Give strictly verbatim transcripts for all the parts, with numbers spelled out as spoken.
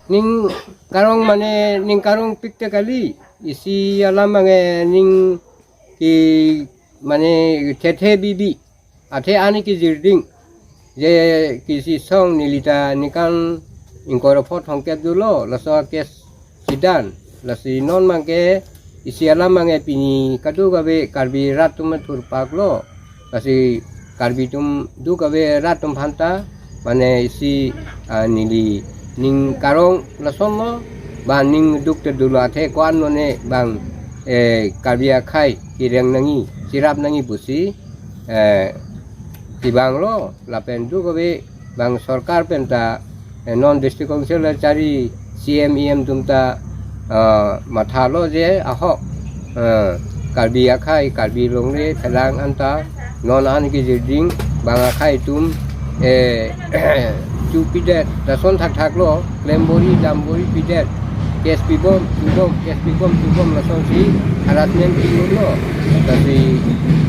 Ning karong mane ning karong pikte kali, isi alam ange ning ki mane thethe bibi. Athe ani kijirding je kisi song neli ta nikan ingkoi ra pho thomkep dolo, laso case chidan, lasi non abangke isi alam ange pini kadokave Karbi rat atum thurpak lo, lasi Karbi atum kadokave rat atum aphanta mane isi, ah, neli ning karong lason lo, ba ning duk te dolo athe ko-an lone bang, eh, Karbi akhei kereng nangji, cherap nangji pusi, eh, kevang lo, lapen kadokave bang sorkar pen ta, eh, non District Council achari C M E M atum ta, ah, matha lo je ahok, eh, Karbi akhei, Karbi longri thelang anta non ani kijirding bang akhei atum, eh, chupidet, lason thakthak lo, klembori, dambori pidet, case pibom, chubom, case pibom, chubom, lasonsi harassment pibom lo. Lasi,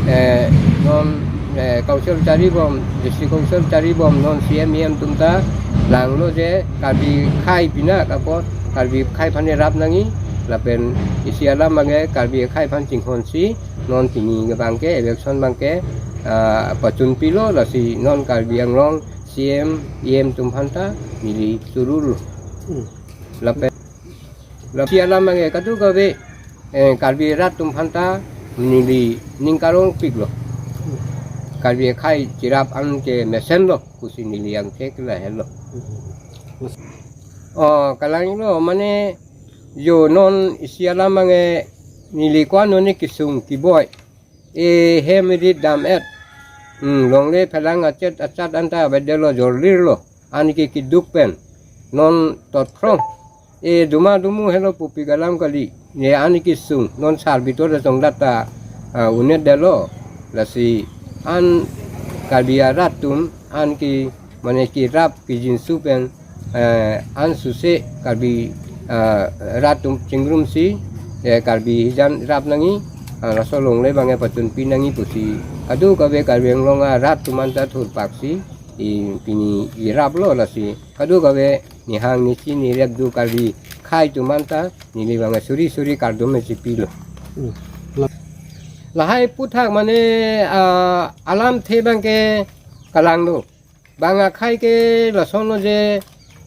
eh, non, eh, Council charibom, District Council charibom, non C M E M atum ta langlo je Karbi akhei pinak apot Karbi akhei aphan rap nangji, lapen isi alam ange Karbi akhei aphan chinghonsi non pini abangke eviction abangke, ah, pachunpi lo, lasi non Karbi Anglong C M E M atum aphanta neli churur lo. Hmm. Lapen, lasi alam ange kadokave, eh, Karbi rat atum aphanta neli ning karong pik lo. Karbi akhei cherap an ke mesen lo, pusi neli angthek lahelo. Oh, kalang lo, mane jo non isi alam ange neli ko-an lone kesung keboi, eh, hem rit dam-et. Hmm, longle phelang achet achat anta avedetlo, jorlir lo. Ani ke keduk pen non totkrong, eh, duma dumu helo pu pik alam kali. Ne ani kesung non sar bitor da tong data, ah, un'edetlo. Lasi an Karbi arat atum an ke mane kerap kejinsu pen, eh, an suse Karbi, eh, rat atum chingrumsi, eh, Karbi hijan rap nangji, ah, laso longle abangke pachunpi nangji pusi kadokave Karbi Anglong arat atum anta thurpaksi, i pini irap lo, lasi kadokave nihang nichi nirep do Karbi akhei atum anta neli abangke suri suri kardom chipi lo. Hmm. La- Lahai aphuthak mane, ah, alamthe abangke kalang lo. Bang akhei ke lason lo je,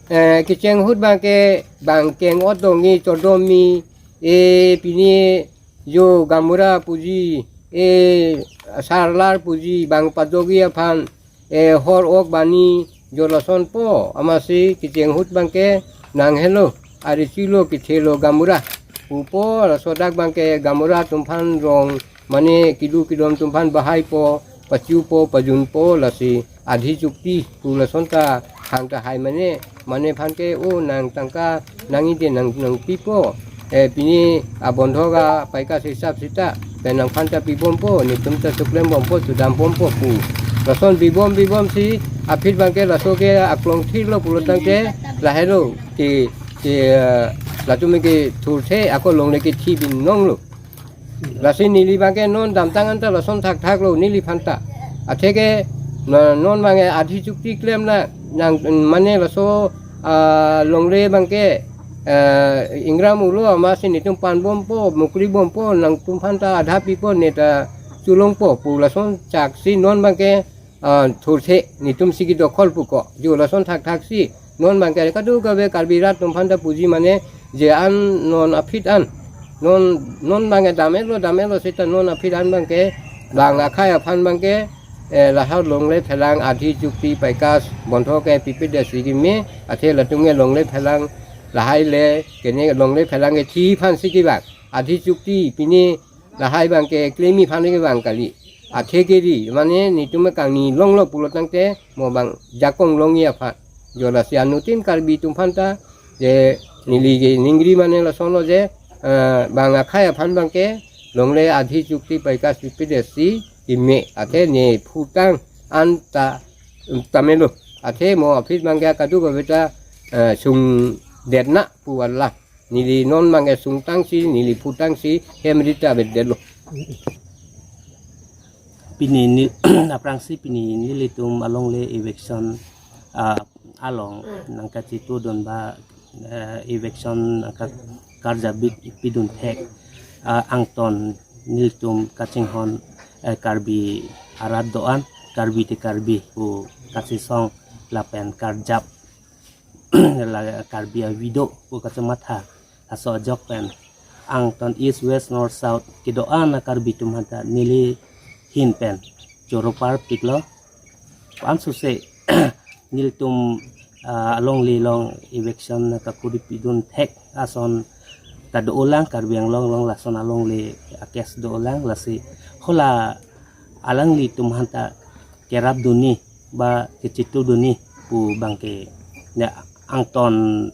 eh, kecheng ahut abangke bang keng-ot dongji, chodom ji, eh, pini jo gaonbura puji, eh, sarlar puji, bang pajokji aphan, eh, hor ok bani jo lasonpo, amatsi kecheng ahut abangke nang helo, ari chilo, kethelo gaonbura pupo, laso dak abangke gaonbura atum aphan rong mane kelu kedom atum aphan bahaipo, pachupo, pajunpo, lasi adhi chukti pu lason ta hang tahai mane, mane aphan ke, o nang tangka nangji te nang, nangpipo. Eh, pini abondhok apaikas hisap sita pen nangphan ta pibompo, netum ta suklembompo, sudambompo pu. Lason bibom bibomsi aphi abangke laso ke aklong thirlo pulo tangte lahelo ke, ke, eh, latum ke thurthe ako longle kethi binong lo. Lasi neli abangke non damtang anta lason thakthak lo neliphan ta. Atheke na-, non abangke adhi chukti klem na nang mane laso, ah, longle abangke, eh, ingram ulo amatsi netum panbompo, mukribompo, nangtum aphan ta adha pipo, ne ta cholongpo pu lason chaksi non abangke, ah, thurthe, netumsi kedokhol puko. Jo lason thakthaksi non abangke kadokave Karbi rat atum aphan ta puji mane je an non aphi an. Non, non abangke dam-etlo, dam-etlo seta non aphi an abangke bang akhei aphan abangke, eh, lahai longle phelang adhi chukti paikas bondhok ke pipedetsi keme, athe latum ke longle phelang lahai le kene longle phelang kethi aphansi kevang. Adhi chukti pini lahai abangke klemji aphan kevang kali. Atheke ri, mane netum kangni longlo pulo tangte mo bang jakong longji aphan. Jo lasi anuttin Karbi atum aphan ta, je neli ke ningri mane lason lo je, eh, bang akhei aphan abangke longle adhi chukti paikas pipedetsi keme, athe ne phutang an ta, um, tame lo. Athe mo aphi abangke kadokave ta, eh, sungdetna pu ala. Neli non abangke sungtangsi, neli phutangsi, hem rit ta avedetlo. Pini ni, aphrangsi pini nelitum alongle eviction, ah, along nangkachitudun ba eh, eviction angka karjap bi-, pidun thek, ah, angton nelitum kachinghon, eh, Karbi arat do-an, Karbi te Karbi pu kachesong lapen karjap la Karbi avi do pu kachematha, laso ajok pen angton East, West, North, South kedo-an a Karbi atum aphanta neli ahin pen choro parpiklo. Ansose nelitum, ah, alongle along eviction na kakuri pidun thek ason ta do-olang, Karbi Anglong along lason alongle a-case do-olang, lasi hala alanglitum aphanta kerap dunji ba kechithu dunji pu abangke ne angton,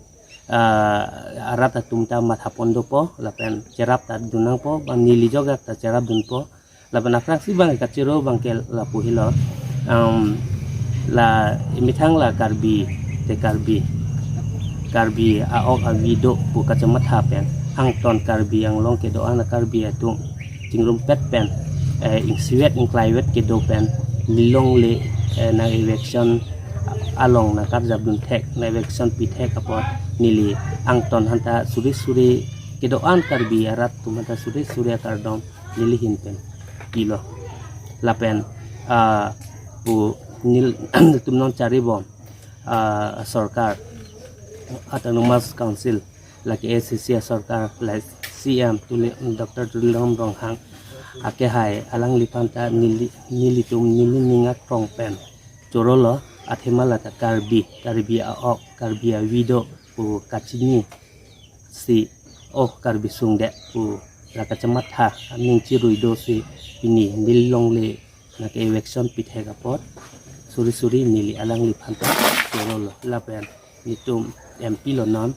ah, arat atum ta mathapon dopo lapen cherap ta dun nangpo, ba neli jokjak ta cherap dunpo. Lapen aphrangsi abang kachoro abangke lapu helo. Em, la emethang la Karbi te Karbi, Karbi a-ok avi do pu kachematha pen angton Karbi Anglong kedo-an a Karbi atum chingrumpet pen, eh, ingsivet ingklaivet kedo pen neli longle, eh, nang eviction along nang karjap dun thek, nang eviction pi thek apot neli angton aphanta suri suri kedo-an Karbi arat atum aphanta suri suri akardom neli ahin pen pilo. Lapen, ah, pu nel-, nelitum non charibom, ah, sorkar, Autonomous Council, lake A C C sorkar, la C M Tuli-, Doctor Tuliram Ronghang akehai alangliphan ta neli, nelitum neli ning akrong pen chorolo, athema lata Karbi, Karbi a-ok, Karbi avi do pu kachini si, oh, Karbi sungde pu la kachematha aning chirui do si pini neli longle nang ke-eviction pi thek apot suri suri neli alangliphan ta chorolo. Lapen nelitum M P lo non,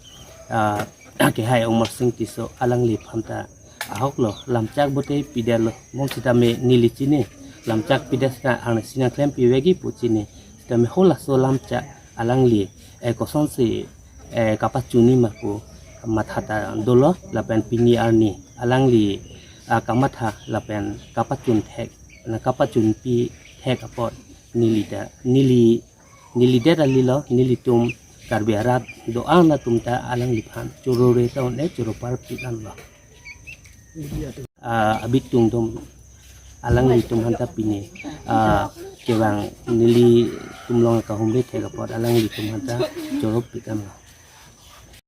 ah, akehai Amarsing Tisso alangliphan ta ahok lo, lamchak bote pidetlo, mom sitame neli chini, lamchak pidet sita ang si nangklem pivekji pu chini, sitame halaso lamchak alangli, eh, kosonsi, eh, kapachunji ma pu matha ta dolo, lapen pini arni alangli, ah, kamatha lapen kapachun thek, na kapachunpi thek apot neli ta, neli, neli det alilo, nelitum Karbi arat do-an atum ta alangliphan choro re ta un-e, choro parpik anlo. Ah, abitung atum alanglitum aphanta pini, ah, kevang nelitum along kahumri thek apot alanglitum aphanta choro pik anlo.